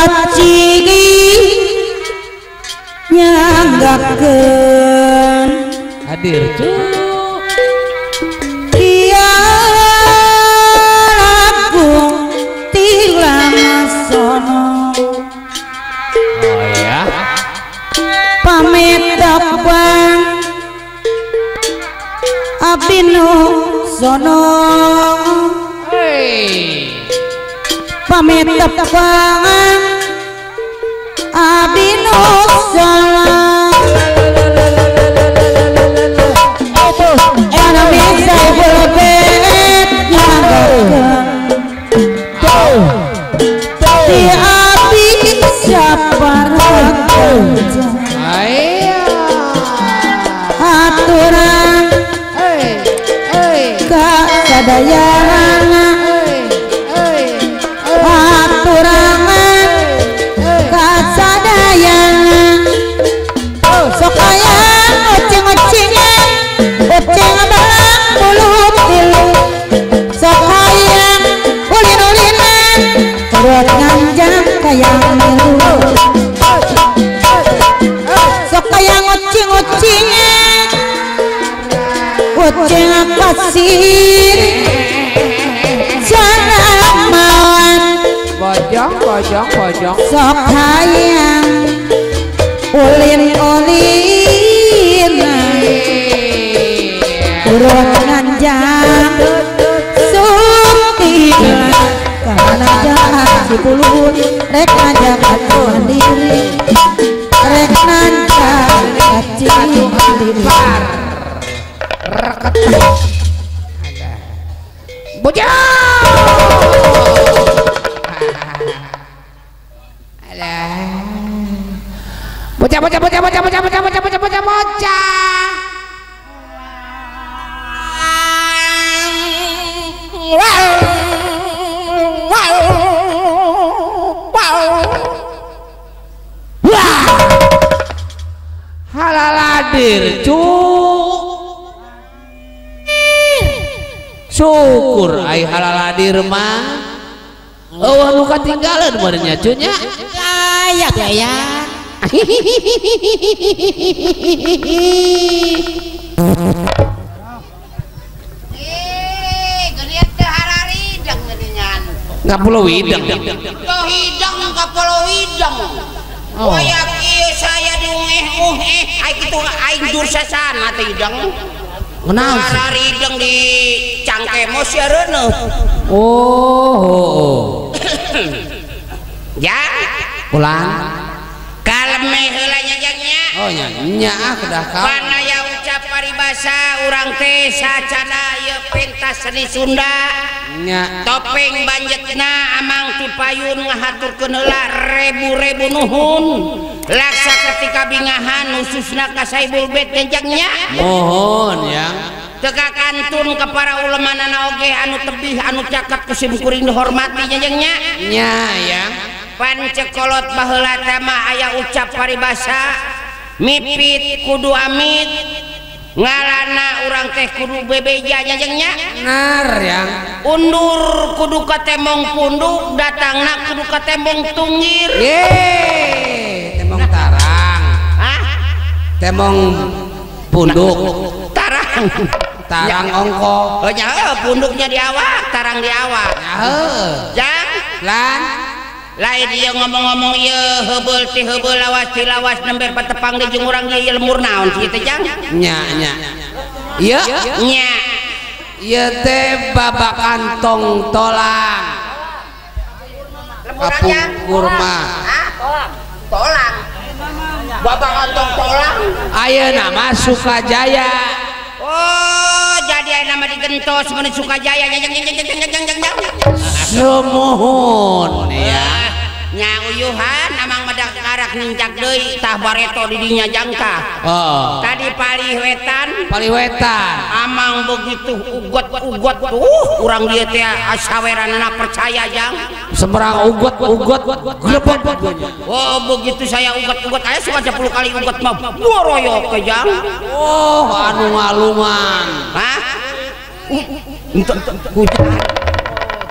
Wacigi nyanggakeun hadir cu Iya lagu tilasono. Oh ya pamit tepang abdi nu sono. Hey. Pamit tepang abdi nu sono. Aturan kasadayana, aturan kasadayana. Sok aya ucing-ucingan, ucing balang mulut tilu. Sok aya ulin-ulinan, perut nganjang kayang milu. Sok aya ucing-ucingan, ucing pasir jangan mawan. Bojong bojong bojong. Sok hayang ulin-ulin, urut nganjang suti. Karena jahat si pulut rek nanjak mandiri, rek nanjak kaci mandiri. Bocah. Alah. Bocah bocah bocah bocah bocah bocah bocah bocah bocah bocah. Wah. Halaladir cu. Syukur ai halaladir mah. Eueuh nu katinggalan meureun nya cu nya. Aya aya. Geuning teh hararideng geuningan. Kapulo wideng. Teu hideng kapulo wideng. Oh ya kieu saya diungeh-ungeh ai kitu aing dursasana teh hideng. Ngenaon sih? Hararideng di cangkemos ya reuneuh. Oh. Ya, pulang. Kaleme heula nya jang nya. Oh nya, nya ah kedah ka. Pana ya ucap paribasa urang teh sacana ieu pentas seni Sunda. Nya. Topeng banjetna amang tipayun ngahaturkeun heula rebu-rebu nuhun. Laksa ketika bingahan khususna ka Saibul Bait jang nya. Mohon yang teka kantun ke para ulemanana oge anu tebih anu caket ku simkuring dihormati nya jang nya. Nya yang pancekolot baheula teh mah aya ucap paribasa mipit kudu amit ngalana urang teh kudu bebeja nya jang nya. Benar yang undur kudu ka tembong punduk datangna kudu ka tembong tunggir. Ye tembong tarang. Hah? Tembong punduk tarang. Tarang ongko. Oh nya punduknya di awak, tarang di awak. Nya heuh. Jang lan lain ieu ngomong-ngomong ieu heubeul ti heubeul lawas ti lawas nembe patepang di jeung urang ieu lemur naon sih teh jang? Nya nya. Ieu nya. Ieu teh babakan tong tolang. Kapungkur mah. Ah, tolang. Tolang. Babakan tong tolang. Ayeuna mah Sukajaya. Oh, jadi ayeuna mah digentos mun Sukajaya jang jang jang jang jang jang jang. Sumuhun ya. Nya uyuhan amang medak karak nincak deui tah bareto di dinya jangka. Oh. Tadi palih wetan, palih wetan. Amang begitu ugot-ugot urang dieu teh asaweranana percaya jang. Semerang ugot-ugot glepot. Oh, begitu saya ugot-ugot aya suka 10 kali ugot mah boroyok ke jang. Oh, anu ngaluman. Hah? Hujan.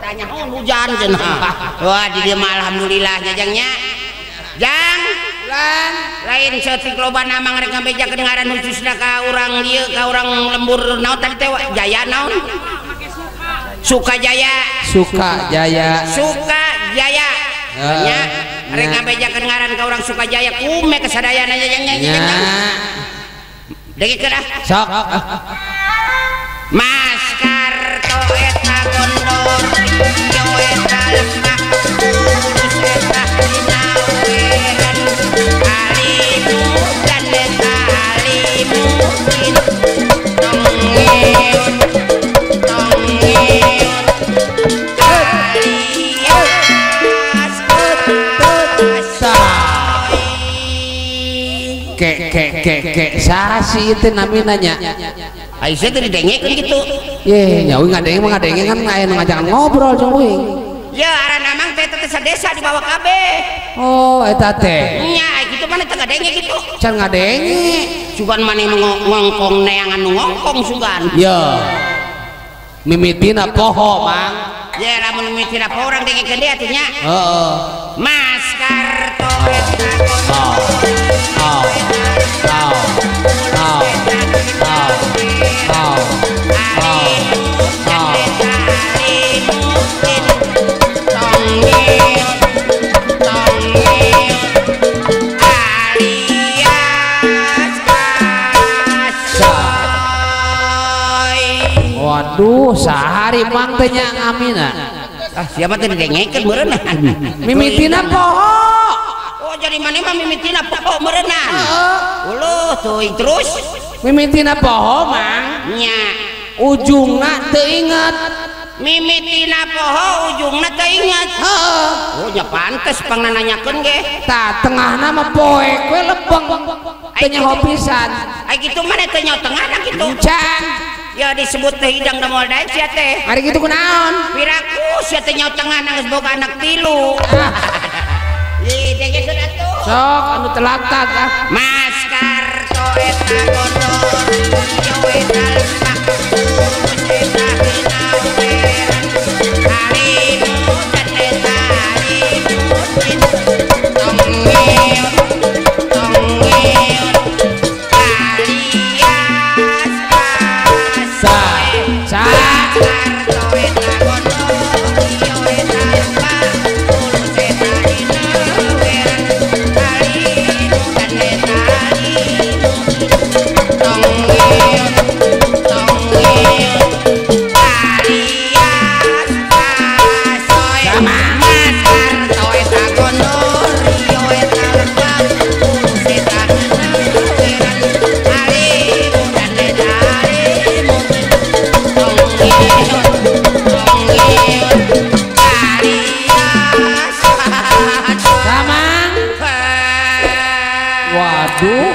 Tanya hujan cenah. Wah, di dieu mah alhamdulillah nya jang nya. Jang lan lain saeutik loba nama rek ngabejakeun ngaran khususna ka urang dieu ka urang lembur naon tadi teh Jaya naon? Sukajaya. Sukajaya. Sukajaya. Nya rek ngabejakeun ngaran ka urang Sukajaya kume kasadayana nya nya nya. Dengikeun ah. Sok. Mas Karto eta gondor ieu eta lemah tulus eta dinawean alimu dan eta alimu tongeun tongeun alias ke ke ke ke saha sih itu namina nya? Aisyah teh didengekeun kitu. Ye, nya uing ngadenge mah ngadenge kan aya nu ngajakan ngobrol jeung uing. Ya aran amang teh teh sadesa dibawa kabeh. Oh, eta teh. Nya, ai kitu maneh teh ngadenge kitu. Can ngadenge. Sugan maneh ngongkong neangan nu ngongkong sugan. Ye. Mimitina poho, Mang. Ye, lamun mimitina poho urang dengekeun deui atuh nya. Heeh. Mas Karto eta oh. Oh. Oh. Oh. Oh. Oh. Oh. Oh. Waduh, sahari mang teh nya ngamina. Ah, siapa teh didengekeun meureunna? Mimitina poho. Oh, jadi maneh mah mimitina poho meureunna. Heeh. Uluh, teuing terus. Mimitina poho mang. Nya. Ujungna teu inget. Mimitina poho ujungna teu inget. Heeh. Oh, nya pantes pangnanyakeun ge. Tah tengahna mah poek we lebeng. Teu nyaho pisan. Ai kitu maneh teu nyaho tengahna kitu. Encan. Ya disebut teh hidang da moal daek sia teh. Ari kitu kunaon? Piraku sia teh nyaho tengahna geus boga anak tilu. Ih, dengekeun atuh. Sok anu telatag ah. Mas Karto eta gondor ieu eta lemah tulus eta dinawean alimu dan eta alimu tongeun tongeun alias sa sa Karto eta gondor ieu eta lemah tulus eta dinawean alimu dan eta alimu tongeun tongeun alias asoy. Mas Karto eta gondor ieu eta lemah tulus eta dinawean alimu dan eta alimu tongeun tongeun alias Samang. Waduh,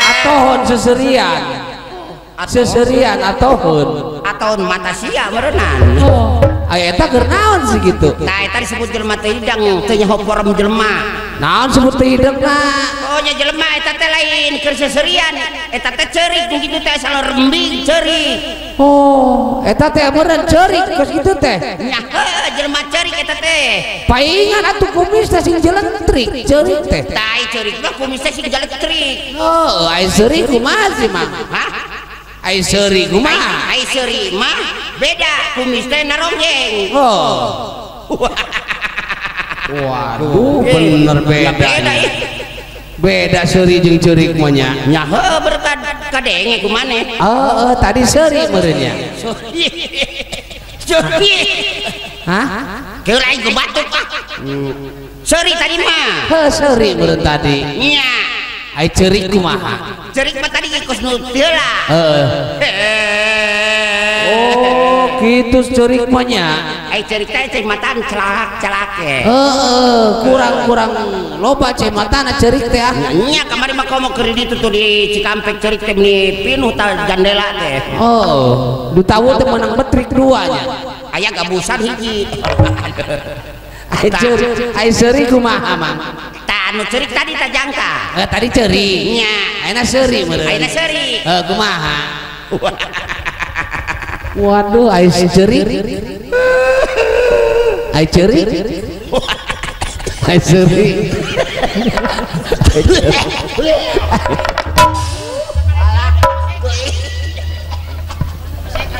atohon seserian. Seserian atohon. Atohon mata sia meureunnan. Oh, aya eta keur naon sih kitu? Tah eta disebut jelema teu hidang, teu nyaho porem jelema. Naon sebut teu hidangna? Oh nya jelema eta teh lain keur seserian, eta teh ceurik nu kitu teh asal rembing ceurik. Oh, eta teh meureun ceurik kos kitu teh. Nya heuh jelema ceurik eta teh. Paingan atuh kumis teh sing jelentrik ceurik teh. Tah ceurik mah kumis teh sing jelentrik. Oh, ai seurik kumaha sih mah? Hah? Ai seuri kumaha? Ai seuri mah beda kumis teh naronggeng. Oh. Waduh, bener beda. Beda, beda seuri jeung ceurik mah nya. Nya heuh berkat kadenge ku maneh. Heeh, tadi seuri meureun nya. Seuri. Hah? Keur aing ku batuk ah. Seuri tadi mah. Heuh, seuri meureun tadi. Nya. Ai ceurik kumaha? Ceurik mah tadi kos nu teu lah. Heeh. Oh, kitu ceurik mah nya. Ai ceurik teh cai matan celak-celak ge. Heeh, kurang-kurang loba cai matana ceurik teh ah. Nya kamari mah komo keur di ditu tuh di Cikampek ceurik teh meni pinuh ta jandela teh. Oh, du tawu teh meunang betrik dua nya. Aya gabusan hiji. Ai ceurik, ai seuri kumaha mah? Tah anu ceurik tadi tah jangka. Tadi ceurik. Nya. Ayeuna seuri meureun. Ayeuna seuri. Heuh, kumaha? Waduh, ai ceurik. Ai ceurik. Ai seuri.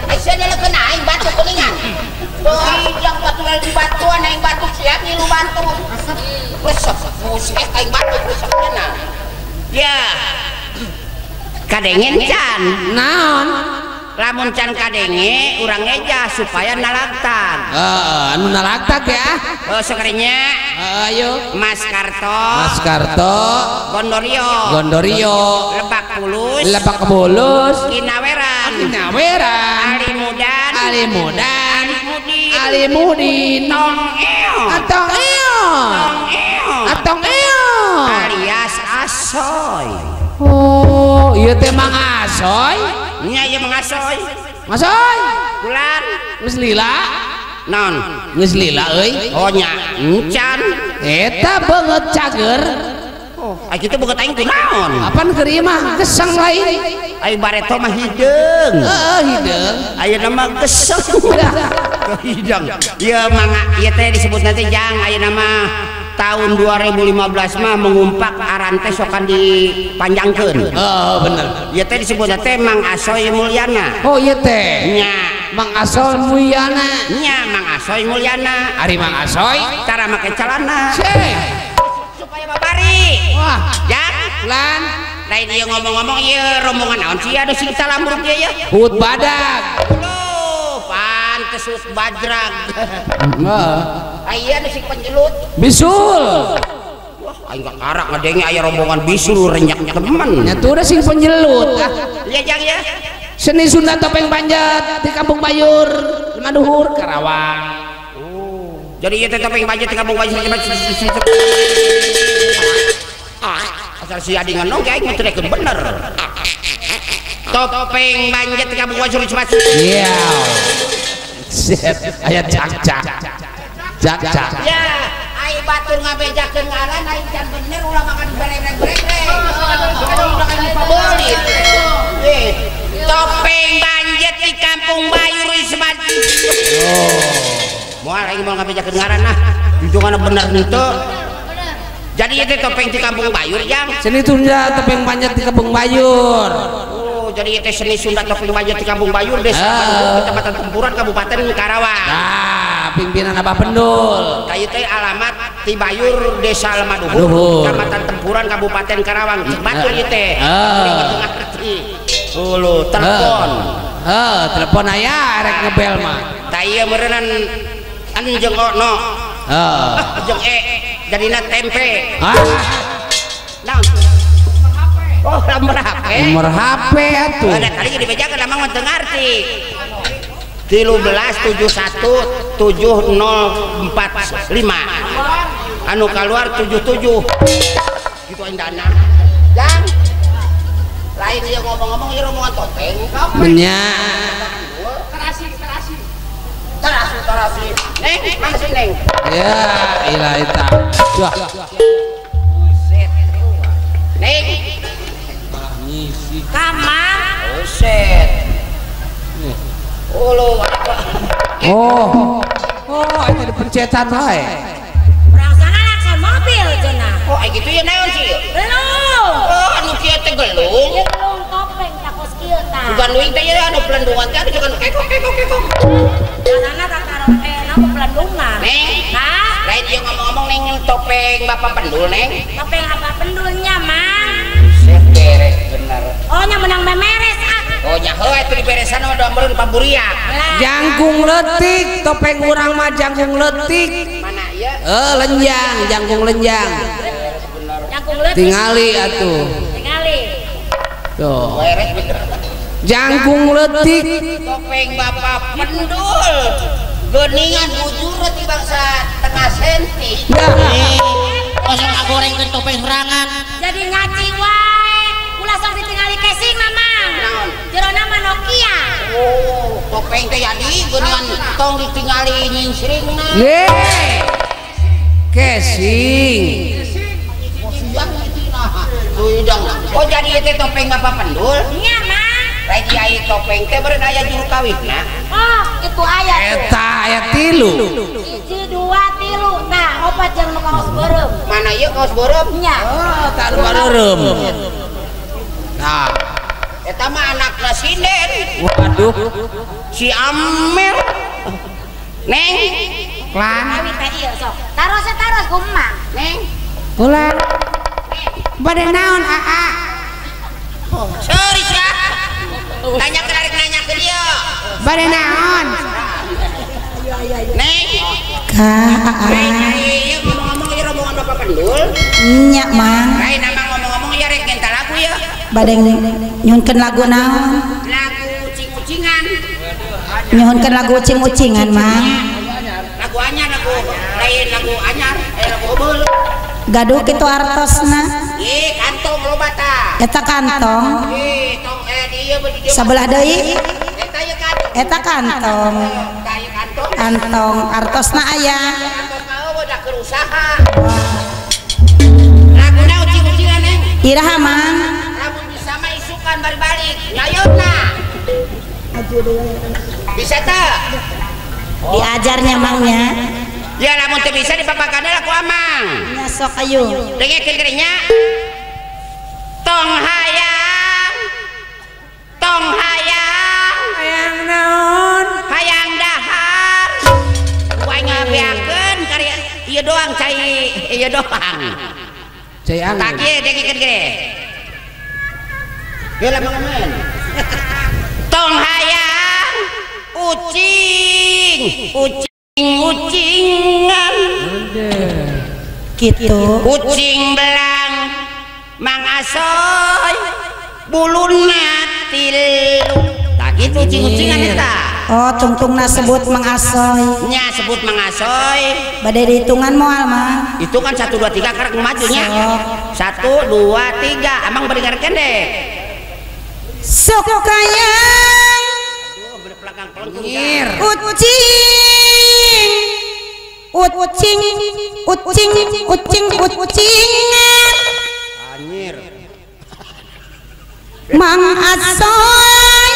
Aisyah delekeun aing batuk kuningan. Hidang batu di batuan aing batuk siap ngilu bantu. Resep musik aing batuk resep cenah. Ya. Kadengen can. Naon? Lamun can kadenge urang ngejah supaya nalagtag. Heeh, anu nalagtag ya. Oh, sekalinya. Heeh, ayo. Mas Karto. Mas Karto. Gondorio. Gondorio. Lebak Bulus. Lebak Bulus. Kinaweran. Kinaweran. Alimudan. Alimudan. Alimudin. Alimudin. Tong Eo. Atong Eo. Tong Eo. Atong Eo. Alias Asoy. Oh, ieu teh Mang Asoy. Nya ieu Mang Asoy. Asoy. Bulan geus lila. Naon? Geus lila euy. Oh nya, encan. Eta beungeut cager. Oh, ai kitu beungeut aing kunaon? Apan keur ieu mah geseng lain. Ai bareto mah hideung. Heeh, hideung. Ayeuna mah geseng. Hideung. Ieu mangga ieu teh disebut nanti jang ayeuna mah tahun 2015 mah mengumpak aran teh sokan dipanjangkeun. Oh, bener. Ieu teh disebutna teh Mang Asoy Mulyana. Oh, ieu teh. Nya, Mang Asoy Mulyana. Nya, Mang Asoy Mulyana. Ari Mang Asoy cara make celana. Cek. Supaya babari. Wah, jang lan lain ieu ngomong-ngomong ieu rombongan naon sih anu sing salambruk ieu ya? Hut badag. Loh, pantes hut badrag. Heeh. Aya nu sing penjelut. Bisul. Wah, aing kakarak ngadenge aya rombongan bisul renyak temen. Nya tuh sing penjelut. Ah. Iya jang ya. Seni Sunda topeng panjat di Kampung Bayur, Lemaduhur, Karawang. Oh. Jadi ieu teh topeng panjat di Kampung Bayur. Asal si adi ngenong aing mah teu bener. Topeng panjat di Kampung Bayur. Iya. Set aya cak-cak. Cak-cak. Ya, ai batur ngabejakeun ngaran aing can bener ulah makan bereng-bereng. Ulah makan pabelit. Topeng banjet di Kampung Bayur Ismat. Oh. Moal aing moal ngabejakeun ngaran ah. Junjunganna bener henteu. Jadi itu topeng di Kampung Bayur jang. Seni Sunda topeng banjet di Kampung Bayur. Oh, jadi itu seni Sunda topeng banjet di Kampung Bayur Desa Bandung, Kecamatan Tempuran, Kabupaten Karawang. Nah, pimpinan Abah Pendul. Kayu teh alamat di Bayur Desa Lemaduhur, Kecamatan Tempuran, Kabupaten Karawang. Cek batur ieu teh. Ngerti. Hulu telepon. Heeh, telepon aya rek ngebel mah. Tah ieu meureunnan an jeung ono. Heeh. Jeung e jadina tempe. Hah? Naon? Oh, nomor HP. Nomor HP atuh. Ada kali dibejakeun amang mah teu ngarti. 13 71 7045 anu keluar 77 gitu aing dana. Jang lain ieu ngomong-ngomong ieu rombongan topeng. Nya. Terasi terasi. Terasi terasi. Neng, mana sih neng? Ya, ilah eta. Wah. Buset. Neng. Kamang. Buset. Oh, oh, oh, itu dipencetan wae. Perangsana lakson mobil cenah. Oh, ai kitu ya naon sih? Gelung. Oh, anu kieu teh gelung. Gelung topeng takos kieu tah. Bukan leuwih teh anu pelendungan teh anu juga kekok kekok kekok. Karena tataro nama pelendungan. Neng. Hah? Lain ieu ngomong-ngomong neng topeng Bapak Pendul neng. Topeng Bapak Pendulnya, Mang. Buset beres bener. Oh, nya menang memeres ah. Oh nya heuh atuh diberesan mah doa meureun paburiak. Jangkung leutik, topeng urang mah jangkung leutik. Mana ieu? Lenjang, jangkung lenjang. Jangkung leutik. Tingali atuh. Tingali. Tuh. Beres bener. Jangkung leutik. Topeng Bapak Pendul. Geuningan bujur ti bangsa tengah senti. Kosong ngagorengkeun topeng sorangan. Jadi ngaci wae. Ulah sok ditingali casing mah Mang. Naon? Jerona mah Nokia. Oh, topeng teh jadi geuningan tong ditingali nyingsringna. Ye. Casing. Oh, jadi itu topeng Bapak Pendul? Nya, Mang. Lain ieu topeng teh beureun aya juru kawitna. Oh, itu aya tuh. Eta aya 3. 1 2 3. Nah, Opat jeung nu kaos beureum. Mana ieu kaos beureum? Nya. Oh, tak nu beureum. Nah, eta mah anakna sinden. Waduh. Si Amel. Neng. Klan. Kawit teh ieu sok. Taros taros ku Mang. Neng. Kula. Bade naon aa? Sorry sia. Tanya ke rek nanya ke dia. Bade naon? Neng. Ka aa. Neng, ieu ngomong-ngomong ieu rombongan Bapak Pendul. Nya Mang. Lain nama ngomong-ngomong ieu rek minta lagu ya. Bade nyuhunkeun lagu naon? Lagu ucing-ucingan. Nyuhunkeun lagu ucing-ucingan Mang. Lagu anyar lagu lain lagu anyar lagu heubeul. Gaduh kitu artosna. Ih, kantong loba tah. Eta kantong. Ih, tong di ieu di dieu. Sabelah deui. Eta ieu kantong. Eta kantong. Eta ieu kantong. Kantong artosna aya. Kantong eueuh da keur usaha. Laguna ucing-ucingan Neng. Iraha Mang? Lamun bisa mah isukan bari balik. Ngayeuna. Bisa teu? Diajarnya Mangnya. Ya lamun teu bisa dipapakan lah ku Amang. Nya sok ayo. Dengekeun geuning nya. Tong hayang. Tong hayang. Hayang naon? Hayang dahar. Wae ngabeakeun karya ieu doang cai ieu doang. Cai angin. Tak ieu dengekeun geuning. Geula mangamen. Tong hayang ucing, ucing ucingan. Gitu. Kucing belang Mang Asoy buluna tilu. Tak gitu ucing-ucingan eta. Oh, tungtungna sebut Mang Asoy. Nya sebut Mang Asoy. Bade dihitungan moal Mang. Itu kan 1 2 3 karek majunya. 1 2 3 amang bari deh. Sok hayang ucing ucing ucing ucing ucingan. Anjir. Mang Asoy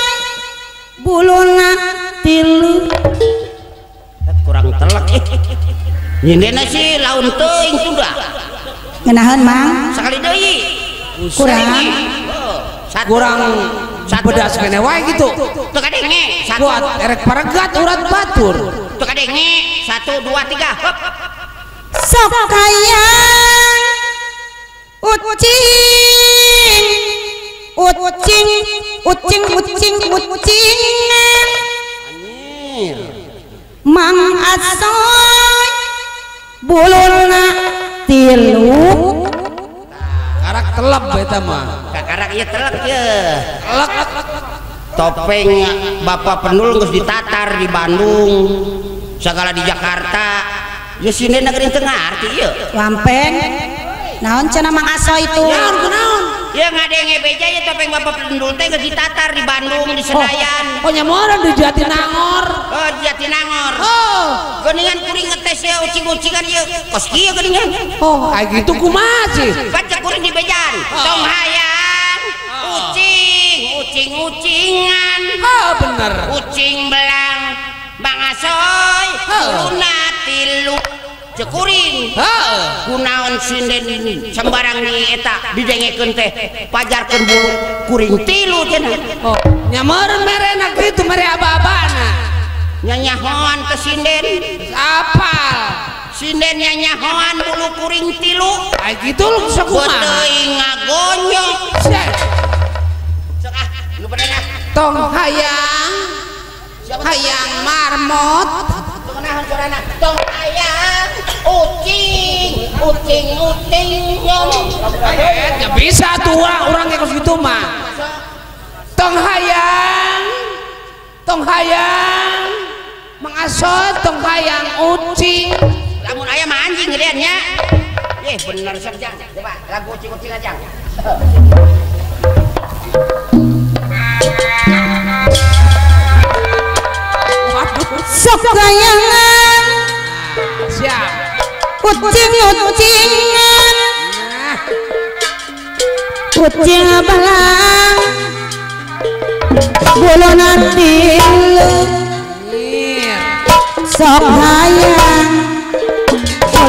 buluna tilu. Kurang telek ih. Nyindena sih laun teuing tunda. Ngeunaheun Mang? Sakali deui. Kurang. Kurang pedas kene wae gitu. Teu kadenge. Kuat erek paregat urat batur. Teu kadenge. 1 2 3 hop. Sok hayang ucing ucing ucing ucing ucingan. Anjir. Mang Asoy buluna tilu. Karak telep eta mah. Karak ieu telep ye. Telek. Topeng Bapak Pendul geus ditatar di Bandung, sagala di Jakarta. Ya sinden negeri teu ngarti ieu. Lampeng. Naon cenah Mang Asoy itu? Naon kunaon? Ya ngadenge beja ya topeng Bapak Pendul teh geus ditatar di Bandung, di Senayan. Oh, nyamoran di Jatinangor. Oh, di Jatinangor. Oh, geuningan kuring ngetes ya ucing-ucingan ieu. Kos kieu geuningan. Oh, ai kitu kumaha sih? Baca kuring di bejan. Tong hayang ucing, ucing-ucingan. Oh, bener. Ucing belang Mang Asoy buluna tilu. Cekuring. Heeh. Kunaon sinden sembarang di eta didengekeun teh pajarkeun bulu kuring tilu cenah. Oh, nyameureun merena kitu mere aba-abana. Nyanyahoan ke sinden. Apal. Sinden nyanyahoan bulu kuring tilu. Ai kitu sok kumaha? Beuteung ngagonyok. Sok ah, nu bener ah. Tong hayang. Hayang marmot. Kunaon sorana? Tong hayang ucing, ucing, ucing. Ya bisa tua orang kayak gitu mah. Tong hayang, tong hayang, Mang Asoy tong hayang ucing. Lamun aya mah anjing gedean nya. Eh bener sok jang. Coba lagu ucing-ucing aja. Sok hayangan. Siap. Ucing-ucingan. Ucing belang buluna tilu. Sok hayang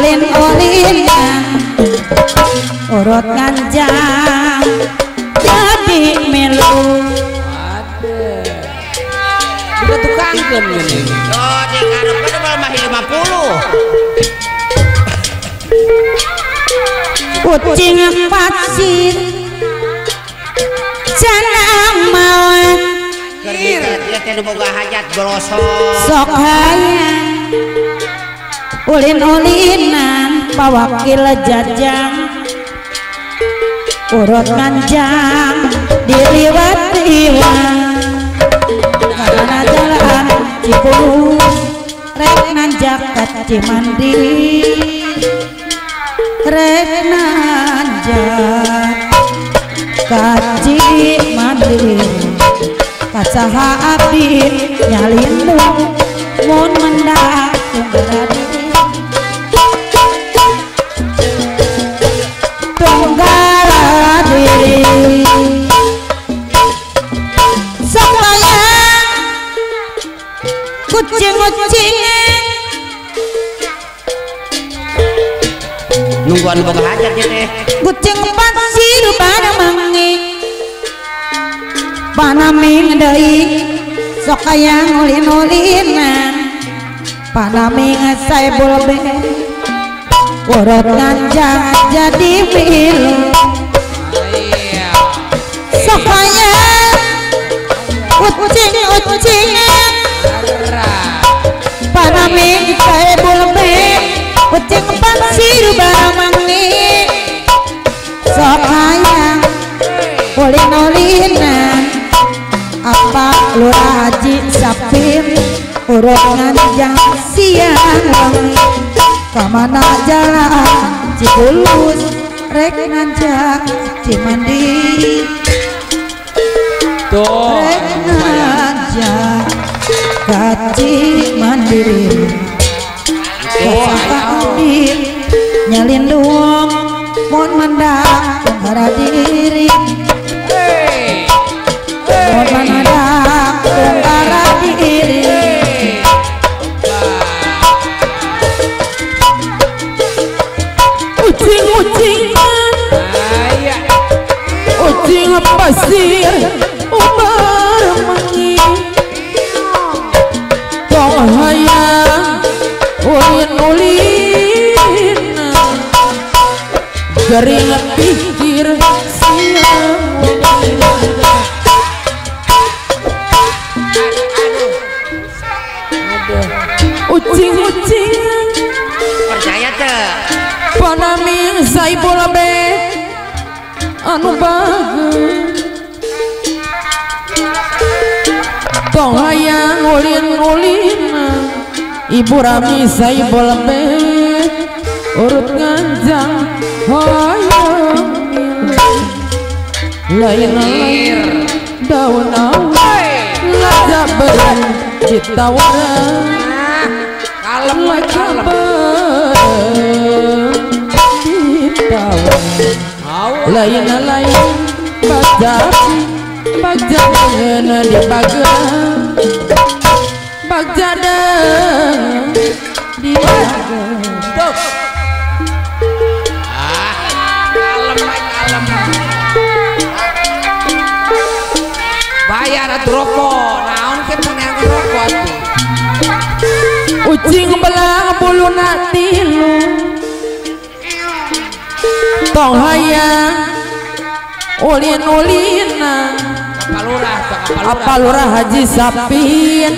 Ulin-ulinan urut nganjang jadi milu. Aduh. Udah tukangkeun geuning. Oh, di ngarep mah 50. Kucing pasir jana mawat ieu teh boga hajat grosok sok hayang ulin-ulinan pawakil jajang urut nganjang diliwat-liwat karena jalan Cipulus rek nanjak ka Cimandi rek nanjak ka Cimandi kasaha abdi nyalindung mun mendak tunggara diri tunggara diri supaya kucing-kucing nungguan boga hajat ya teh. Kucing pasir pada mangi panaming deui sok hayang ulin-ulinan panaming saebul be urut nganjang jadi milu sok hayang ucing-ucingan panaming saebul be kucing pasir bamangi sok hayang ulin-ulinan apa lurah haji sapim urut nganjang siang wengi kamana jalan Cipulus rek nanjak Cimandi rek nanjak ka Cimandiri kasaha abdi nyalindung mun mendak tunggara diri mun mendak tunggara diri ucing-ucingan ucing pasir ubar mengi tong hayang ulin-ulin gering pikir siang. Ucing-ucingan percaya teh panaming saibul be anu bagus tong hayang ulin-ulin ibu rami saibul be urut nganjang hayang lain-lain daun laja beren ditawaran kalem laja beren ditawaran lain-lain bagja bagja dengan di bagja bagja di bagja. Kalem kalem bayar atuh rokok naon ke pengen rokok atuh. Ucing belang buluna tilu tong hayang ulin-ulinan apa lurah haji sapin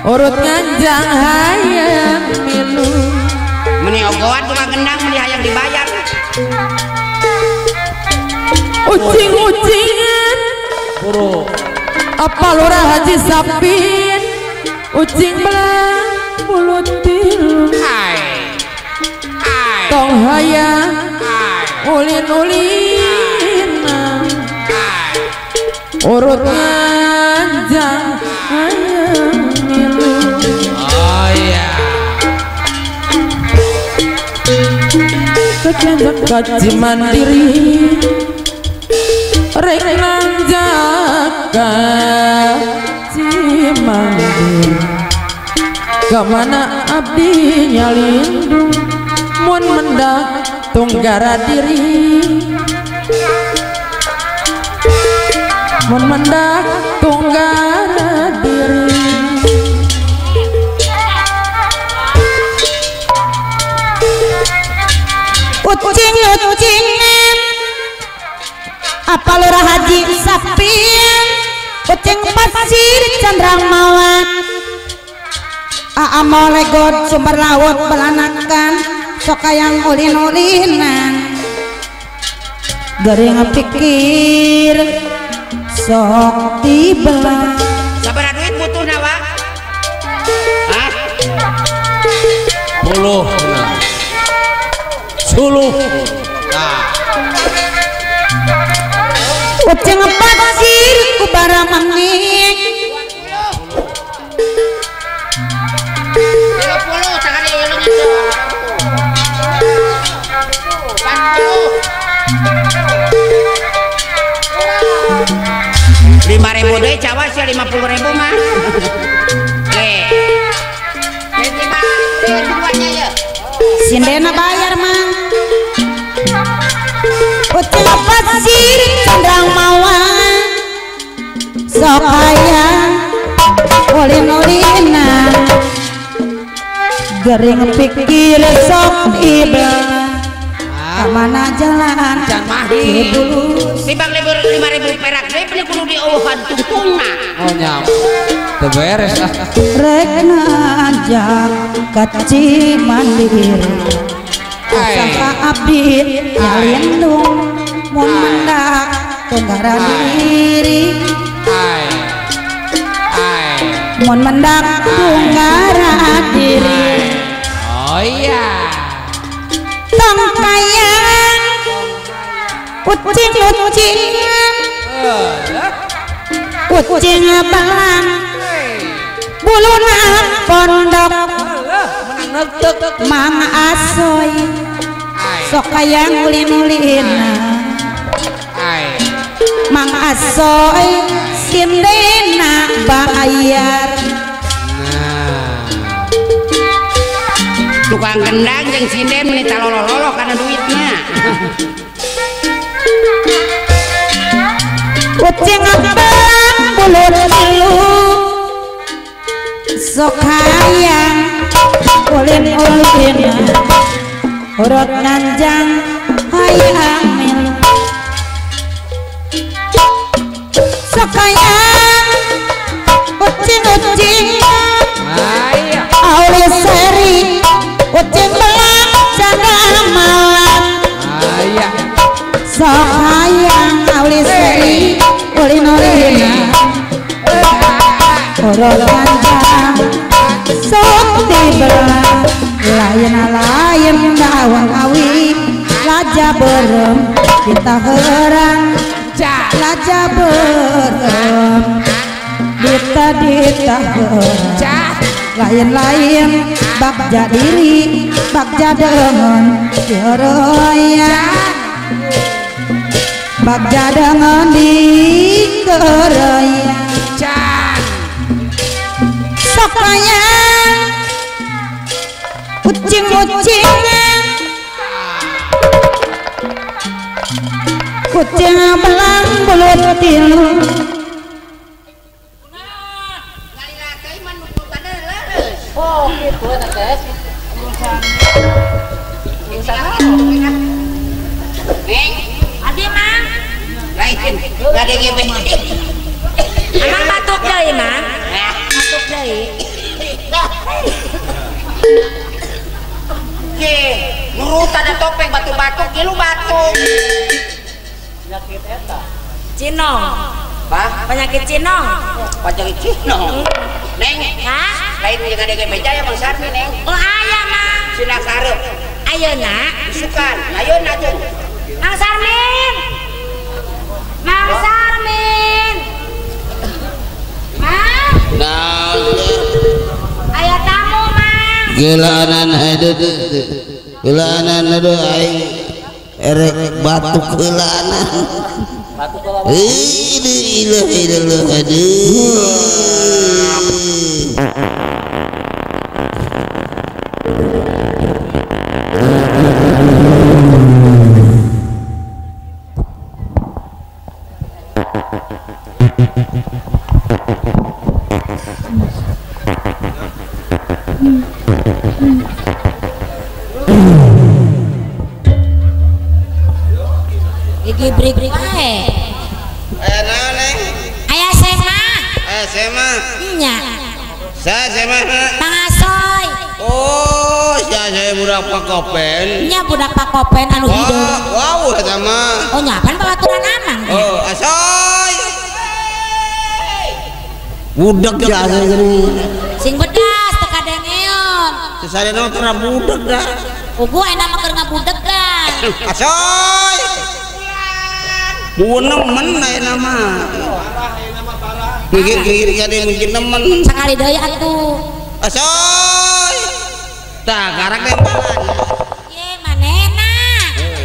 urut nganjang hayang milu meni ogoan tukang gendang meni hayang dibayar ucing-ucingan apa lurah haji sapin ucing belang mulut tilu tong hayang ulin-ulinan urut nganjang hayang milu. Oh iya kejanjak kaji mandiri rek nanjak kaji mandiri kemana abdi nyalindung Mun mendak tunggara diri mun mendak tunggara diri ucing-ucingan apa lurah haji sapin ucing pasir candrang mawat aa molegod sumber laut belanakan sok hayang ulin-ulinan gering pikir sok dibelah sabaraha duit butuh nawa? Hah? Puluh suluh nah. Ucing pasir ku barang manging 30 sakali leungit 40 5.000 deui cawas ya 50.000 mah. Sindena bayar mang ucing pasir candrang mawang sok hayang ulin-ulinan gering pikir sok ibelah kamana jalan mahi tibang libur 5.000 perak deui beli kudu dieuhan tungtungna. Oh nya teu beres ah rek ngajak ka Cimandiri usaha abdi nyalindung mun mendak tunggara diri mun mendak tunggara diri. Oh iya tong kayang ucing-ucingan ucing belang buluna pondok Mang Asoy sok hayang ulin-ulina Mang Asoy sindena bayar. Tukang kendang jeung sinden meni talolo-lolo kana duitnya. Ucing belang bulut tilu sok hayang ulin-ulin urut nganjang hayang milu sok hayang ucing-ucing auli seri ucing belang candra malam sok hayang auli seri ulin-ulin urut nganjang sok dibelah lain-lain daun awi laja berem kita herang laja berem kita ditahan lain-lain bagja diri bagja dengan dikeroya bagja dengan dikeroya sok hayang ucing-ucingan kucing belang bulut tilu oh gitu teh urusan Neng abdi mang lain ngadenge amang batuk deui mang batuk deui. Ye, nurut ada topeng batuk-batuk, ye lu batuk. Penyakit eta. Cinong. Bah? Penyakit cinong. Penyakit cinong. Neng. Hah? Lain jeung adege beja ya Mang Sarmi, Neng. Oh aya, Mang. Sina karep. Ayeuna isukan. Ayeuna tuh. Mang Sarmin. Mang Sarmin. Mang. Nah. Aya tamu, Mang. Geulaanan aduh. Geulaanan aduh aing erek batuk geulaanan. Batuk heula. Ilah ilah aduh. Digibrik wae. Aya naon Neng? Aya sema. Aya sema. Nya. Sa sema. Pangasoy. Oh, sia saya budak Pakopen. Nya budak Pakopen anu hideung. Wow, eta mah. Oh, nya pan babaturan Amang. Oh, asoy. Budak ya asoy geuning. Sing bedas teu kadengeun. Sasadena mah teu budak dah. Ugu ayeuna mah keur ngabudegan. Asoy. Bukan nemen ayeuna mah. Mikir-mikir kade mikir nemen. Sakali deui atuh. Asoy. Tah karak nembalan. Ye manehna.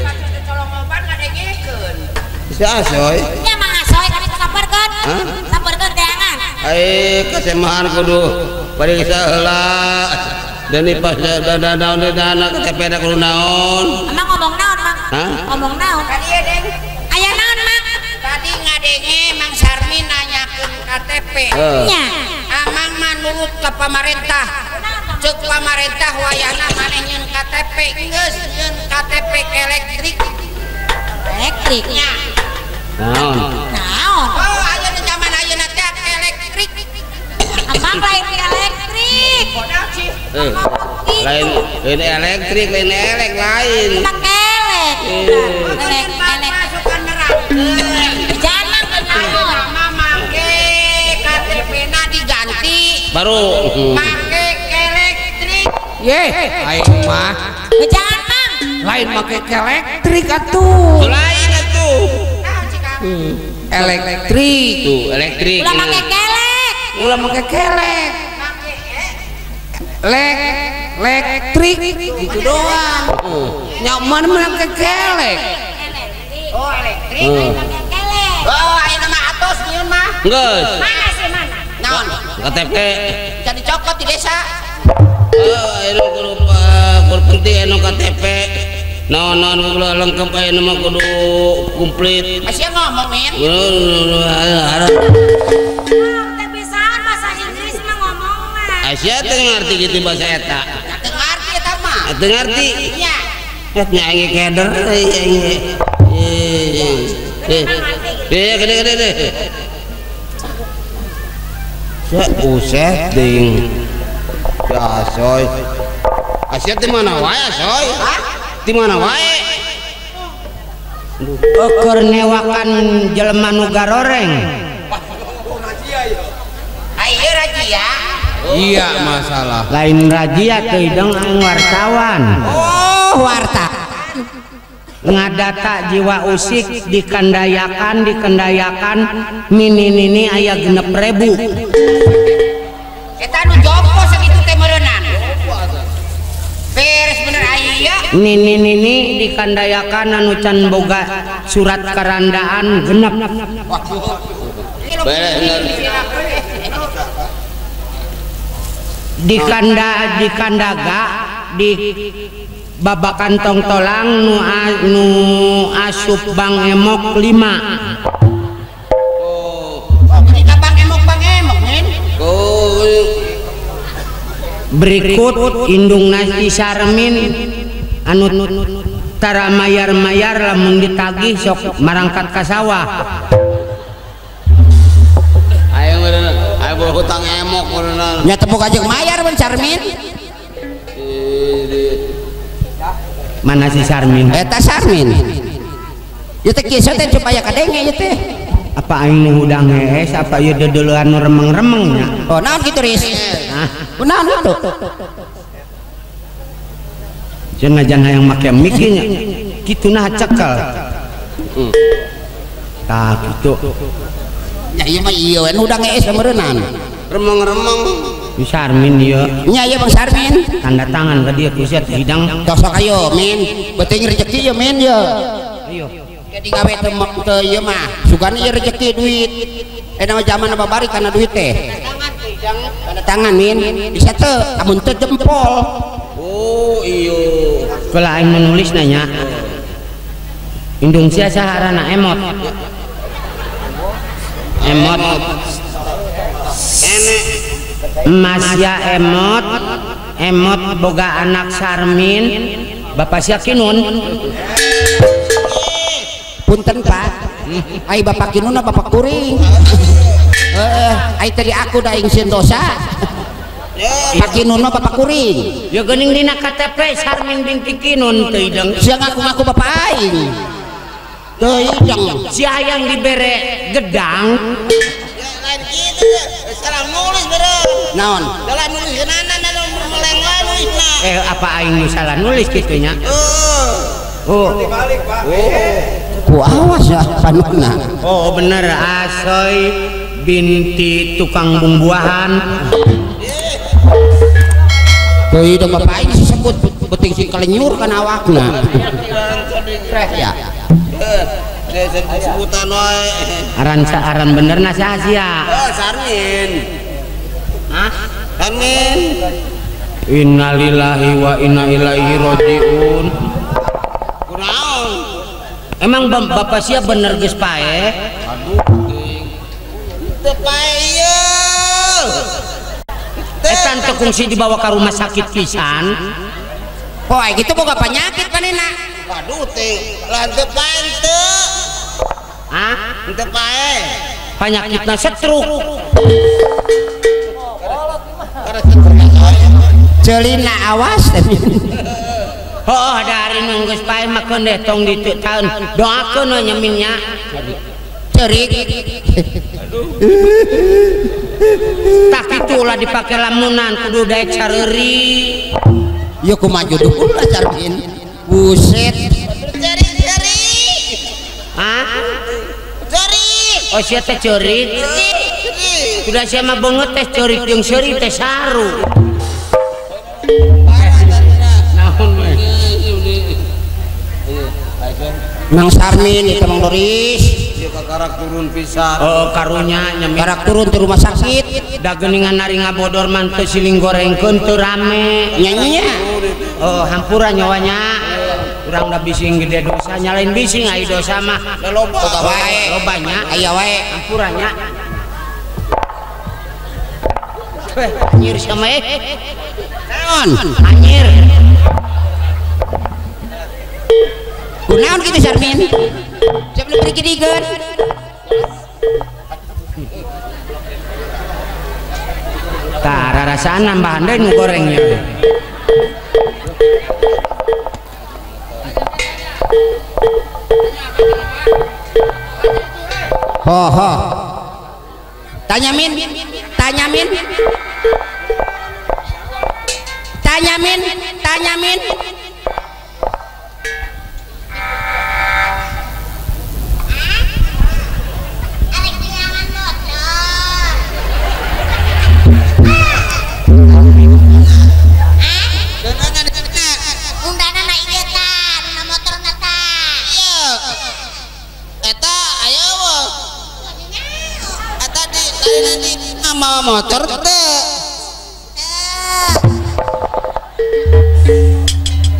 Maksud colongoban ngadengekeun. Si Asoy. Nya Mang Asoy kami samperkeun. Samperkeun teangan. Ai kasemahan kudu pariksa heula. Dan pas daun dana KTP da kudu naon. Emang ngomong naon, Mang? Hah? Ngomong naon? Tadi ya, Deng. Aya naon, Mang? Tadi ngadenge Mang Sarmin nanyakeun KTP. Nya. Amang mah nurut ka pamarentah. Ceuk pamarentah wayahna maneh nyeun KTP geus nyeun KTP elektrik. Elektrik. Nya. Naon? Naon? Oh, ayeuna zaman ayeuna teh elektrik. Amang lain elektrik. Lain lain elektrik, lain elek lain. Emang kelek. Elek elek. Masukan nerangkeun. Jangan naon. Mama make KTP-na diganti. Baru make elektrik. Ye, aing mah. Jangan, Mang. Lain make elektrik atuh. Lain atuh. Elektrik. Tuh, elektrik. Ulah make kelek. Ulah make kelek. Lek, elektrik gitu doang. Nyaman make kelek. Oh, elektrik. Kelek. Oh, ayeuna mah atos nyieun mah. Geus. Mana sih mana? Naon? KTP. Jadi cokot di desa. Oh, ayeuna kudu kudu penting anu KTP. Naon-naon kudu lengkap ayeuna mah kudu komplit. Sia ngomong, Min. Teu bisaan bahasa Inggris mah ngomongna. Asia teu ngarti kitu bahasa eta. Teu ngarti eta mah. Teu ngarti. Nya. Nya aing keder aing. Eh, gede gede gede. Sia buset ding. Ya soy. Asia di mana wae soy? Hah? Di mana wae? Ukur newakan jelema nu garoreng. Ayo razia. Iya masalah. Lain razia teu hidung aing wartawan. Oh, warta. Ngadata jiwa usik dikandayakan dikandayakan nini-nini aya 6.000. Eta nu jompo sakitu teh meureunnan. Beres bener aya. Nini-nini dikandayakan anu can boga surat karandaan genep. Beres bener. Dikanda dikandaga di babakan tongtolang nu asup Bang Emok 5. Oh, Bang Emok Bang Emok min. Oh. Berikut indung nasi Sarmin anu tara mayar-mayar lamun ditagih sok marangkat ka sawah. Ayo meureun, ayo hutang emok meureun. Nya tepuk aja mayar mun Sarmin. Mana si Sarmin? Eta Sarmin. Ieu teh kieu teh supaya kadenge ieu teh. Apa aing nu hudang hees apa ieu deudeulean nu remeng-remeng nya? Oh, naon kitu Riz? Hah? Naon kitu? Cenah jangan hayang make mic nya. Kitu nah cekel. Tah kitu. Ya ieu mah ieu we nu hudang hees meureunnan. Remeng-remeng. Si Sarmin ieu. Nya ieu Bang Sarmin. Tanda tangan ka dieu ku sia hidang. Tos sok ayo min, beuting rezeki ieu min ieu. Ayo. Jadi gawe teu ieu mah, sugana ieu rezeki duit. Eta mah zaman babari kana duit teh. Tanda tangan min, bisa teu amun teu jempol. Oh iyo. Kalau aing menulis nanya. Indung sia saharana emot. Emot. Mas ya Emot. Emot boga anak Sarmin. Bapak sia Kinun. Punten Pak. Ai bapak Kinun bapak kuring. Heeh, ai tadi aku da ing sieun dosa. Pak Kinun mah bapak kuring. Ya geuning dina KTP Sarmin binti Kinun teu hideng. Sia ngaku-ngaku bapak aing. Teu hideng. Si hayang dibere gedang. Ya lain kitu salah nulis beureum. Naon? Salah nulis geunana meleng wae nulisna. Apa aing nu salah nulis kitu nya? Oh. Dibalik, Pak. Ku awas ya panuna. Oh bener Asoy binti tukang bumbuahan. Teu hideng bapak aing disebut beuting sing kalenyur kana awakna. Ya. Sebutan wae. Aran aran benerna saha sia? Oh, Sarmin. Hah? Sarmin. Innalillahi wa inna ilaihi rajiun. Kunaon? Emang bapak sia bener geus paeh? Aduh, teu paeh ieu. Eta teu kungsi dibawa ka rumah sakit pisan. Oh, ai kitu boga panyakit manehna. Waduh teh, lah teu paeh teu. Hah? Teu paeh. Panyakitna stroke. Celina awas. Oh, dari nu geus paeh mah keun deh tong ditu taun. Doakeun we nyeminnya. Cerik. Tah kitu ulah dipake lamunan kudu daek sareuri. Ieu kumaha judulna Sarmin? Buset. Cerik cerik. Hah? Cerik. Oh sia teh ceurik. Sudah sia mah beungeut teh ceurik jeung seuri teh saru. Naon we? Mang Sarmin itu Mang Doris. Ieu kakarak turun pisan. Oh karunya nyemin. Karak turun di rumah sakit. Da geuningan nari ngabodor man teu siling gorengkeun teu rame. Nyanyinya. Oh hampura nyawanya. Urang da bising gede dosa nyalain bising ai dosa mah. Loba wae. Lobanya. Aya wae. Hampuranya. Anjir sama eh. Naon? Anjir. Kunaon kitu Sarmin? Siap nu beri kidigeun. Tah rarasaan nambahan deui nu gorengnya. Ho ho. Tanya Min, tanya Min. Tanya Min, tanya Min. Mawa motor teu.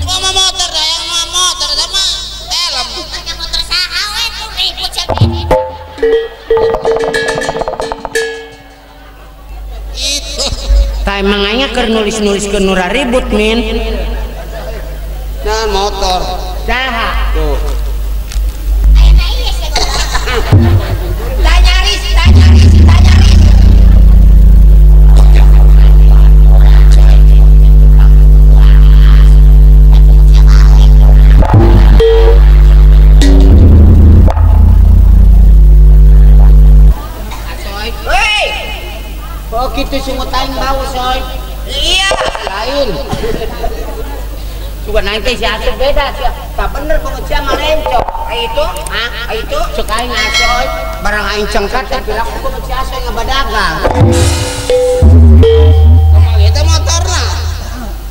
Mawa motor yang mawa motor sama helm. Pakai motor saha we tuh ribut sia. Itu. Tah emang aing keur nulis-nuliskeun nu ribut Min. Nah motor. Saha? Tuh. Ayeuna ieu sia. Tanya Ris, tanya Ris, tanya Ris. Oh gitu sungut aing bau soy. Iya. Lain. Juga nanti si Asup beda sih. Tak bener banget sia mah lencok. Itu? Hah? Itu? Cek aing asoy. Barang aing cengkat teh bilang aku si Asoy ngabadagang. Itu motorna.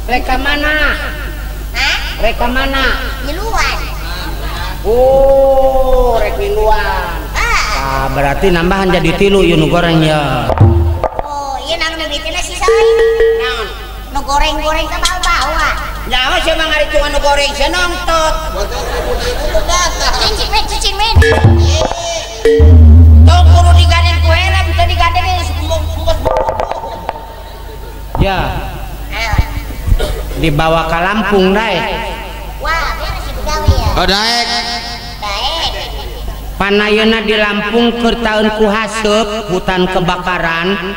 Reka mana? Hah? Reka mana? Di luar. Oh, rek di luar. Ah, berarti nambahan jadi 3 ieu nu goreng ya. Iya nang mimitina si Soy. Naon? Nu goreng-goreng ke bawah-bawah. Nyawa sia mah ngaritungan nu goreng sia nongtot. Cicing men, cicing men. Tong kudu diganin ku heula. Dibawa ke Lampung daek. Wah, beres itu gawe ya. Oh daek. Daek. Panayeuna di Lampung keur taun ku haseup hutan kebakaran.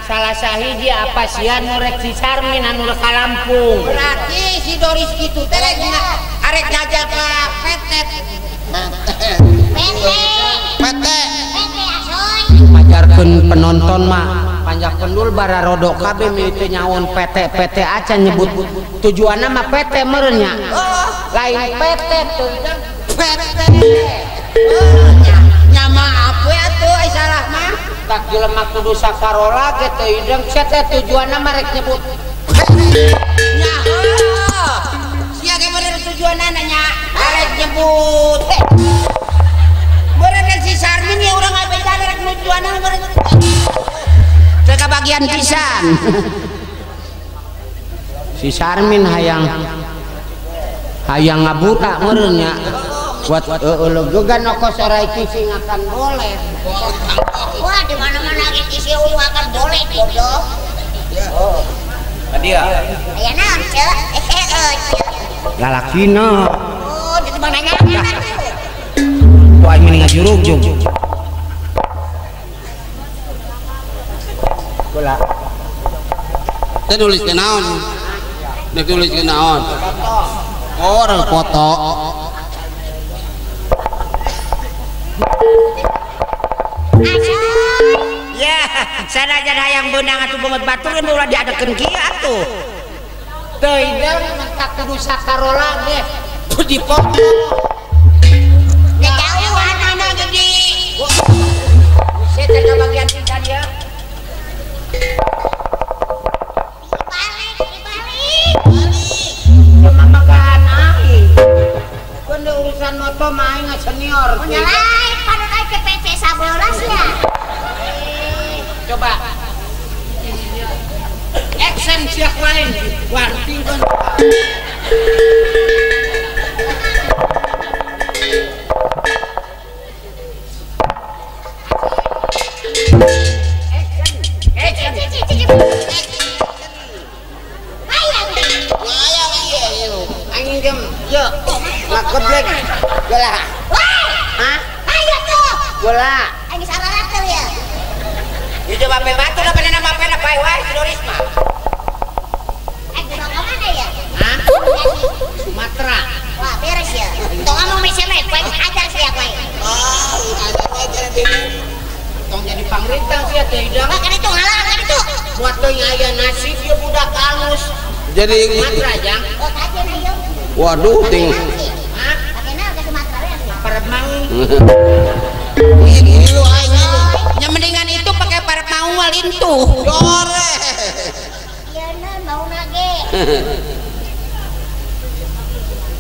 Salah sahiji apa sia nu rek si Sarmin anu rek ka Lampung. Berarti si Doris kitu teh rek arek ngajak ka PT. PT. PT. PT asoy. Pajarkeun penonton mah panjak pendul bararodok kabeh mimiti nyaon PT PT acan nyebut tujuanna mah PT meureun nya. Lain PT teu PT. Nya maaf we atuh ai salah mah. Tak jelema kudu sakarola ge teu hideng sia teh tujuanna mah rek nyebut. Nya heuh. Sia ge bener tujuanna nya arek nyebut. Meureun si Sarmin ya urang ngabejaan rek tujuanna meureun. Teu kabagian pisan. Si Sarmin hayang ngabuta meureun nya. Buat legegan okos orai kisi akan boleh. Wah, di mana-mana kisi akan boleh goblok. Oh. Dia. Aya naon, Ceu? Lalakina. Oh, di mana nanya tuh? Tuh aing mending ngajurug-jug. Bola. Teh nulis ke naon? Teh nulis ke naon? Oh, orang foto. Ya, sanajan hayang beunang atuh beungeut batur ulah diadekeun kieu atuh. Teu hidang mentak kudu sakarola ge dipoto. Ngejauhan mana gede. Buset teh bagian pisan ieu. Dibalik, dibalik. Balik. Aing. Keun urusan moto mah aing senior. Lain panon aing ke PC 11 ya. Coba action siak lain warting kan. Action aing jam yuk ngageblek bola. Hah? Ayo tuh bola aing salah tuh ya. Itu bape batu lah pada nama bape bae wae si Doris mah. Dibawa ke mana ya? Hah? Sumatera. Wah, beres ya. Tong ngomong mesemek, kowe ajar sia kowe. Ah, ajar wae jadi. Tong jadi pangrintang sia teh hidang. Wah, kan itu ngalah kan itu. Buat teu aya nasib ieu budak halus. Jadi Sumatera jang. Oh, kajen ayo. Waduh, ting. Hah? Pakena ke Sumatera ya. Paremang. Ngilu aing ngilu. Ya mendingan itu pakai parek mau lintuh. Dore. Iya non mau nage.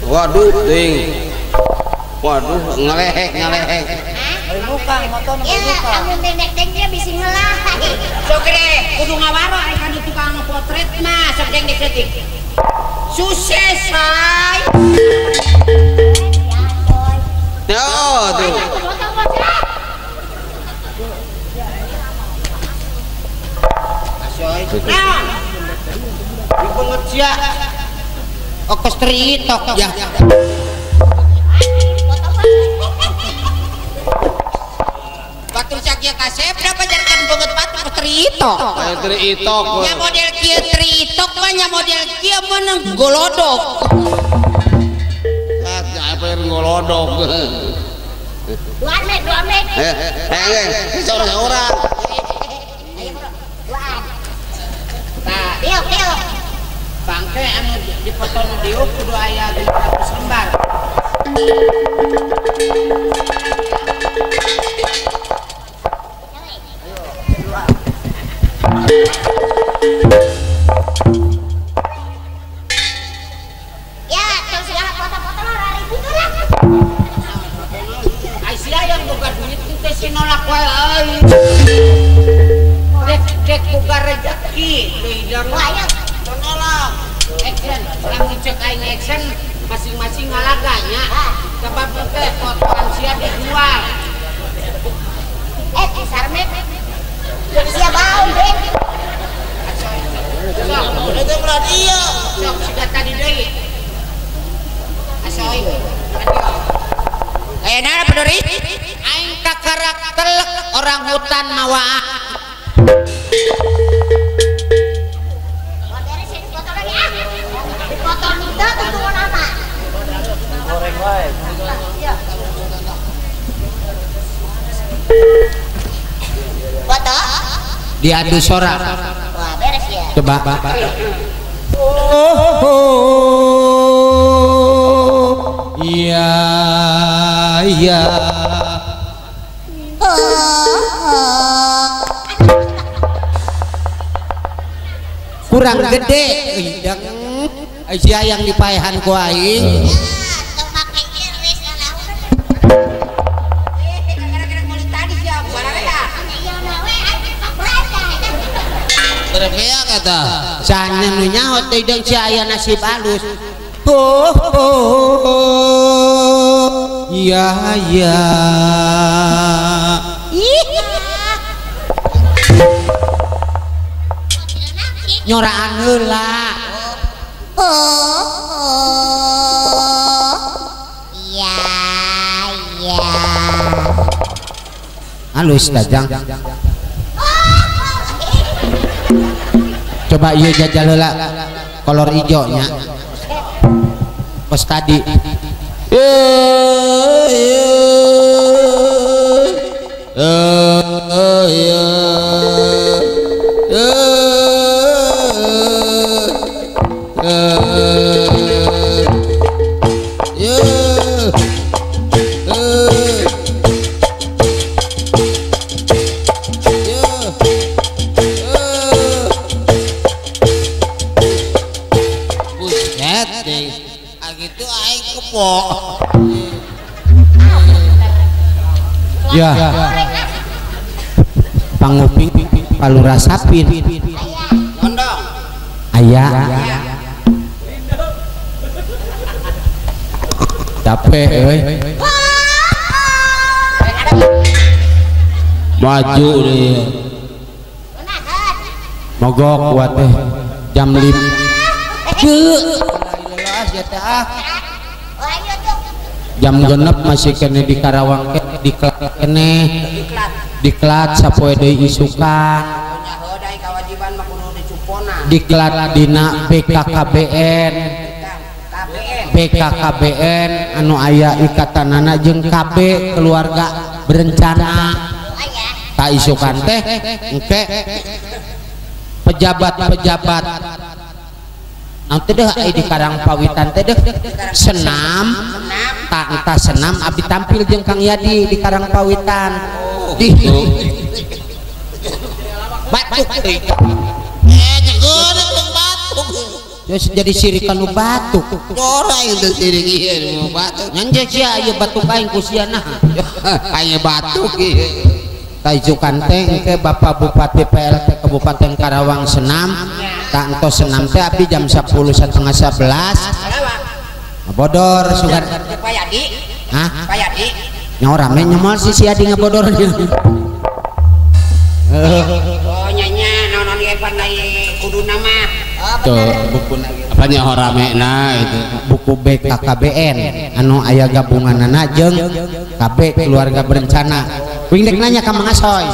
Waduh, ting. Waduh, ngelehek. Buka motor ya, amun dendek dia bisi ngelah. Sok deh, kudu ngawaro ari ka tukang potret mah sok dendek detik. Sukses, say. Yo, tuh. Asoy. Nah. Dipenget sia. Okos teritok ya. Batur sakieu kasep da pajarkan beungeut batu teritok. Aya teritok. Nya model kieu teritok mah nya model kieu meunang golodok. Ah, apa yang golodok. 2 menit, 2 menit. Seorang-orang. Ayo, bro. Duaan. Tah, diuk, diuk. Bangke anu dipotong diuk kudu aya 500 lembar. Ya, terus segala foto-foto lah ribut lah. Aisyah yang boga duit teh si nolak wae euy. Dek boga rezeki teu hidang. Wah, ayo. Nolak. Action, lamun cek aing action masing-masing ngalaganya. Sebab teh fotoan sia dijual. Sarmet. Sia bau, Bek. Itu berarti iya. Pak Dori? Aing kakarak telek orang hutan mawa. Foto? Diadu sorak. Wah, beres ya. Coba. Oh, iya iya. Kurang gede hidang sia yang dipaehan ku aing. Berbeda kata. Sanya nu nyaho teh hidang sia aya nasib alus. Oh, iya iya. Nyoraan heula. Oh, iya iya. Halus tajang. Coba ieu jajal heula kolor ijo nya. Kos tadi. Ya, panguping palura sapin aya capek euy maju deh mogok kuat teh jam 5 jam genep masih kene di Karawang diklat kene diklat sapoe deui isukan diklat dina BKKBN BKKBN anu aya ikatanana jeung KB keluarga berencana tak isukan teh engke pejabat-pejabat nanti deh di Karangpawitan teh deh senam tak entah senam abdi tampil jeung Kang Yadi di Karangpawitan di batuk terus jadi sirik kanu batuk ora itu sirik ieu batuk ngan sia ieu batuk aing ku sia nah aing batuk ieu taijukan teh engke Bapak Bupati PLT Kabupaten Karawang senam tak entos senam teh abdi jam 10.30 10.30 ngabodor sugan Pak Yadi. Hah? Pak Yadi. Nya rame nyemal si si Adi ngabodor. Oh nya nya naon ge pan kuduna mah. Tuh buku apanya horamena itu buku BKKBN anu aya gabunganana jeung KB keluarga berencana. Wing dek nanya ka Mang Asoy.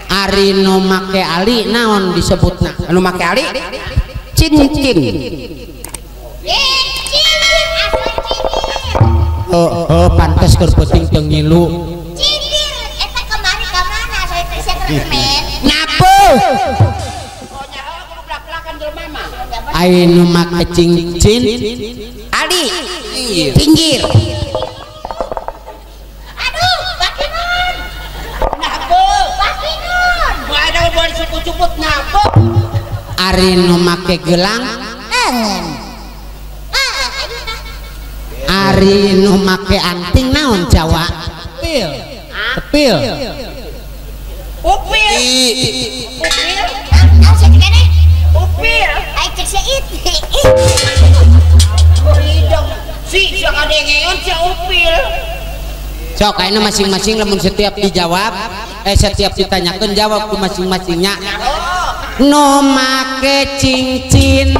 Ari nu make ali naon disebutna? Anu make ali cincin. Oh, oh pantes keur peuting teu ngilu. Cindir eta kemari ka mana saya teh men. Napa? Ai nu make cincin ali cinggir. Aduh, Bakinon. Napa? Bakinon. Ada buat cuput-cuput napa? Ari nu make gelang ari nu make anting naon Jawa? Tepil. Tepil. Upil. Upil. Upil. Ai cek seit. Hidung. Si sok adengeun si upil. Sok ayeuna masing-masing lamun setiap dijawab, setiap ditanyakeun jawab ku masing-masingnya. Nu make cincin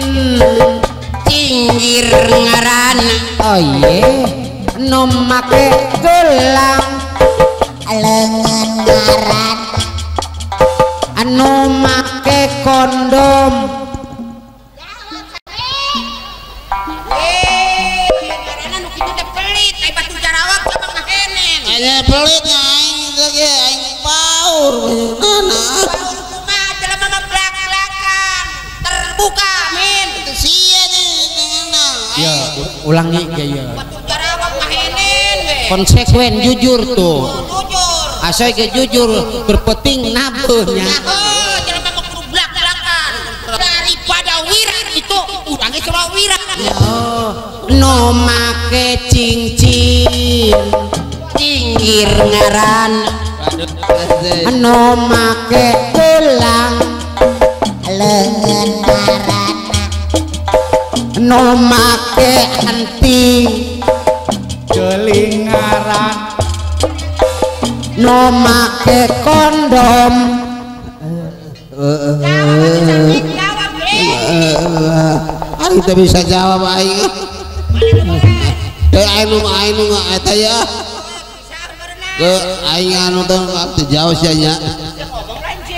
cinggir ngaran. Oh iya. Nu make gelang leungeun ngaran anu make kondom. Ngaranna nu kitu teh pelit, ai batu Jarawak sama ngahenen. Aya pelit aing teh ge aing paur mana. Paur kumaha jelema mah blak-blakan. Terbuka min. Sia teh. Ya, ulangi ge ya. Batu Jarawak ngahenen we. Konsekuen jujur tuh. Jujur. Asoy ge jujur, terpenting nabeuhnya. Nah, jelema mah kudu blak-blakan. Daripada wirang itu, urang ge cuma wirang. Oh, no make cincin cinggir ngaran no make gelang leungeun ngaran no make anting geling ngaran no make kondom. Aing teu bisa jawab aing. Teu aing nu eta ya. Ke aing anu teh teu jauh sia nya.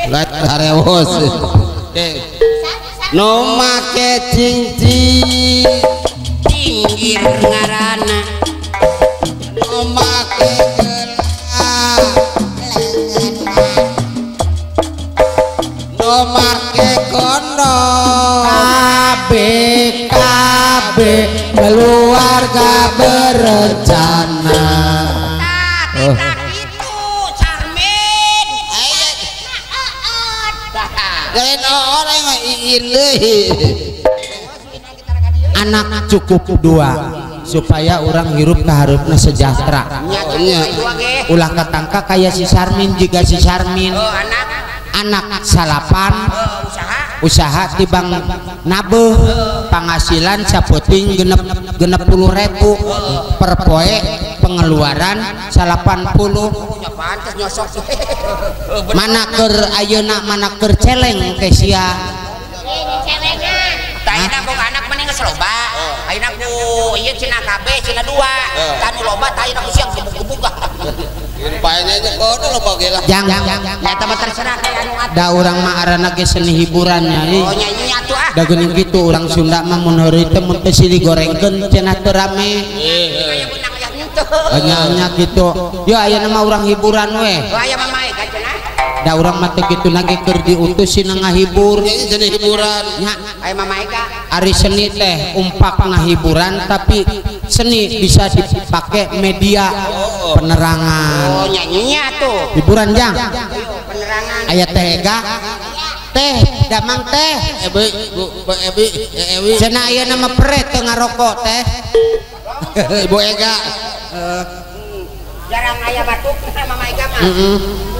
Lain harewos. Nu make cincin cinggir ngaranna nu make gelang leungeun ngaran nu make kondom. KBKB keluarga berencana. Tah itu Carmin. Lain orang mah iin deui. Anak cukup dua supaya orang hirup kaharupna sejahtera. Ulah katangka kaya si Sarmin juga si Sarmin. Anak salapan usaha tibang nabeuh penghasilan sapoting 60.000 per poe pengeluaran 80. Mana keur ayeuna mana keur celeng ke sia. Ayeuna boga anak mah geus loba. Ayeuna ku ieu cenah kabeh cenah dua. Tanu loba tah ayeuna ku siang gebuk-gebuk. Paenya aja kono loba ge lah. Jang nyata mah terserah kaya anu atuh. Da urang mah arana ge seni hiburannya. Oh nyanyi atuh ah. Da geuning kitu urang Sunda mah mun heureuy teh mun teu silih gorengkeun cenah teu rame. Kaya beunang aya henteu. Nya kitu. Yo ayeuna mah urang hiburan we. Oh aya mah mae ka cenah. Da urang mah teu kitu lagi keur diutus sina ngahibur. Seni hiburan. Nya aya mah mae ka. Ari seni teh umpak ngahiburan tapi seni bisa dipakai media penerangan. Oh nyanyinya tuh. Hiburan jang. Penerangan. Aya teh ega. Teh damang teh. Ebi Bu Ebi Ewi. Cenah ayeuna mah pret teu ngarokok teh. Ibu Ega. Jarang aya batuk sama Mama Ega mah.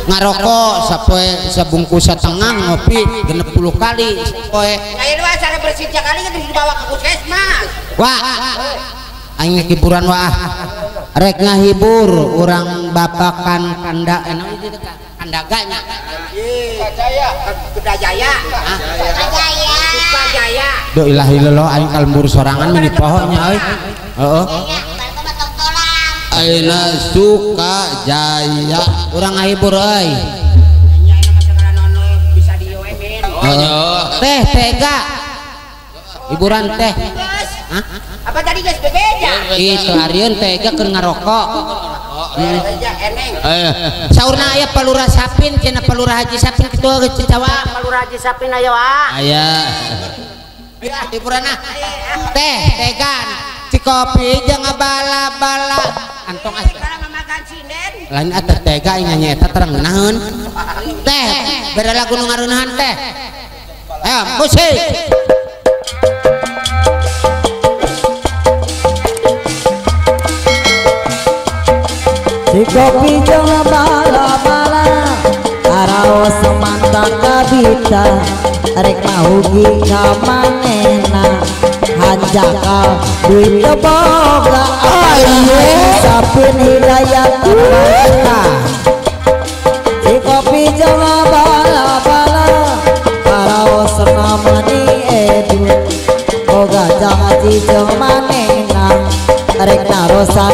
Ngarokok sapoe sabungkus satengah ngopi 60 kali sapoe. Ayeuna mah cara bersih kali geus dibawa ke puskesmas. Wah. Aing hiburan wah. Rek ngahibur urang babakan kanda kandaga nya. Sukajaya, Sukajaya. Sukajaya. Do ilaha illallah aing kalembur sorangan meni poho nya euy. Heeh. Ayeuna Sukajaya urang ngahibur euy. Teh tega. Hiburan teh. Hah? Apa tadi geus bebeja? Itu arieun tega keur ngarokok. Saurna aya Palurah Sapin cenah Palurah Haji Sapin kitu geus cawa. Palurah Haji Sapin aya wa. Aya. Hiburanna teh tegan cikopi jeung ngabala-bala antong asa. Lain atuh tega aing nyaeta terang ngeunaheun. Teh bere lagu nu ngarunahan teh. Ayo musik. Kopi jeung bala-bala karaos mantap kabita rek mahugi ka manehna hanjakal duit teu boga sapin hidayat barokah. Si kopi jeung bala-bala karaos mani edu boga jangan jeung manehna rek narosan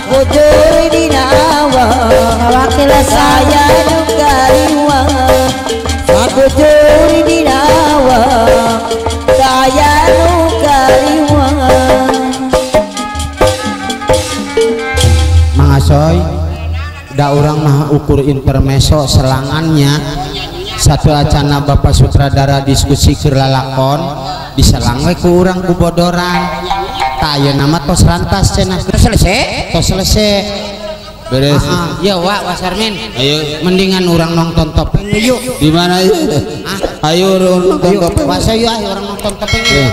Sabujur dina awak Wakil saya nu kaliwat Sabujur dina awak saya nu kaliwat. Mang Asoy da urang mah ukur intermeso selangannya satu acana bapak sutradara diskusi keur lalakon diselang we ku urang ku bodoran tah ayeuna mah tos rantas cenah Tos selesai tos selesai Beres. Ya Wak Wasarmin Ayo. Mendingan urang nonton topeng yuk. Di mana ya? Ayo nonton topeng. Wasa yuk ah urang nonton topeng. Iya.